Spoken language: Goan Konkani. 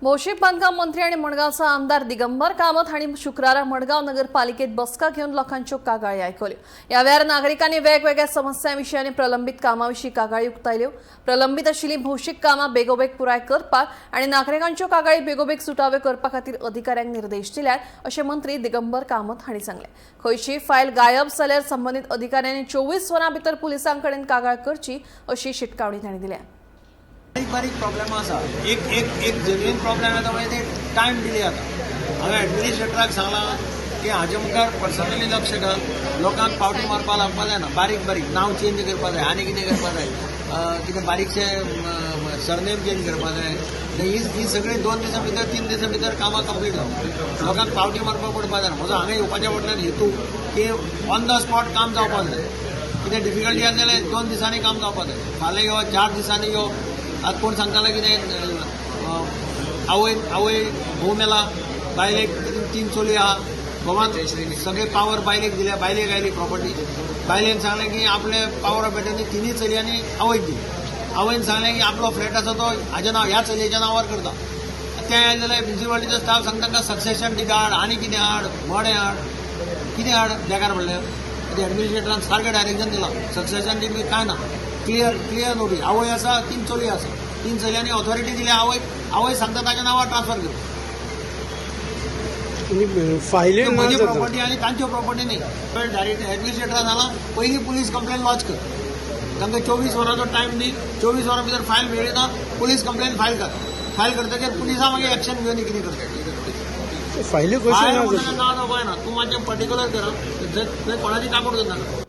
भौशीक बांदकाम मंत्री आनी मडगांवचो आमदार दिगंबर कामत हांणी शुक्रारा मडगांव नगरपालिकेत बसका घेवन लोकांच्यो कागाळी आयकल्यो. ह्या वेळार नागरिकांनी वेगवेगळ्या समस्यां विशीं आनी प्रलंबीत कामां विशीं कागाळी उक्तायल्यो. प्रलंबीत आशिल्लीं भौशीक कामां बेगोबेग पुराय करपाक आनी नागरिकांच्यो कागाळी बेगोबेग सुटाव्यो करपा खातीर अधिकाऱ्यांक निर्देश दिल्यात, अशें मंत्री दिगंबर कामत हांणी सांगलें. खंयचीय फायल गायब जाल्यार संबंदीत अधिकाऱ्यांनी 24 वरां भितर पुलिसां कडेन कागाळ करची, अशी शिटकावणी तांणी दिल्या. बारीक बारीक प्रॉब्लेम आसा. एक एक एक जेन्युइन प्रॉब्लेम येता, म्हणजे ते टायम डिले जाता. हांवें एडमिनिस्ट्रेटराक सांगलां की हाजे मुखार पर्सनली लक्ष घाल, लोकांक पावटी मारपाक लागपा जायना. बारीक बारीक नांव चेंज करपा जाय आनी कितें करपा जाय, कितें बारीकशें सरनेम चेंज करपा जाय. ही ही सगळीं 2 दिसां भितर, 3 दिसां भितर कामां कंप्लीट जावं, लोकांक पावटी मारपाक पडपा जायना. म्हजो हांगा येवपाच्या फाटल्यान हेतू की ऑन the spot काम जावपाक जाय. कितें डिफिकल्टी आसा जाल्यार 2 दिसांनी काम जावपाक जाय. फाल्यां यो, 4 दिसांनी यो. आतां कोण सांगताले कितें, आवय आवय घोव मेला, बायलेक तीन चली आहा, घोवान सगळे पावर बायलेक दिल्या, बायलेक आयली प्रॉपर्टी. बायलेन सांगलें की आपले पावर ऑफ एटर्नी तिनूय चलयांनी आवयक दिली. आवयन सांगलें की आपलो फ्लॅट आसा तो हाज्या नांव, ह्या चलयेच्या नांवार करता. तें आयलें जाल्यार म्युनिसिपालिटीचो स्टाफ सांगता तांकां सक्सेशन डीड हाड आनी कितें हाड, मडें हाड, कितें हाड. बेकार पडलें ते. एडमिनिस्ट्रेटरान सारकें डायरेक्शन दिलां, सक्सेशन डीड बी कांय ना, क्लियर क्लियर नोटीस. आवय आसा, तीन चली आसा, तीन चलयांनी ऑथॉरिटी दिल्या आवयक. आवय सांगता ताच्या नांवार ट्रान्सफर कर. फायली ना म्हजी जाता. प्रॉपर्टी आनी तांच्यो प्रॉपर्टी न्ही. डायरेक्ट एडमिनिस्ट्रेटरान सांगलां, पयलीं पुलीस कंप्लेन लॉज कर, तांकां 24 वरांचो टायम दी. 24 वरां भितर फायल मेळ्ळी ना, पुलीस कंप्लेन फायल कर. फायल करतकीर पुलिसां मागीर एक्शन घेवन कितें करता. फायली कश्यो फायल ना म्हणून जाता. ना जावपाक ना. तूं मातशें पर्टिक्युलर कर, थंय कोणाची काकूट करनाका.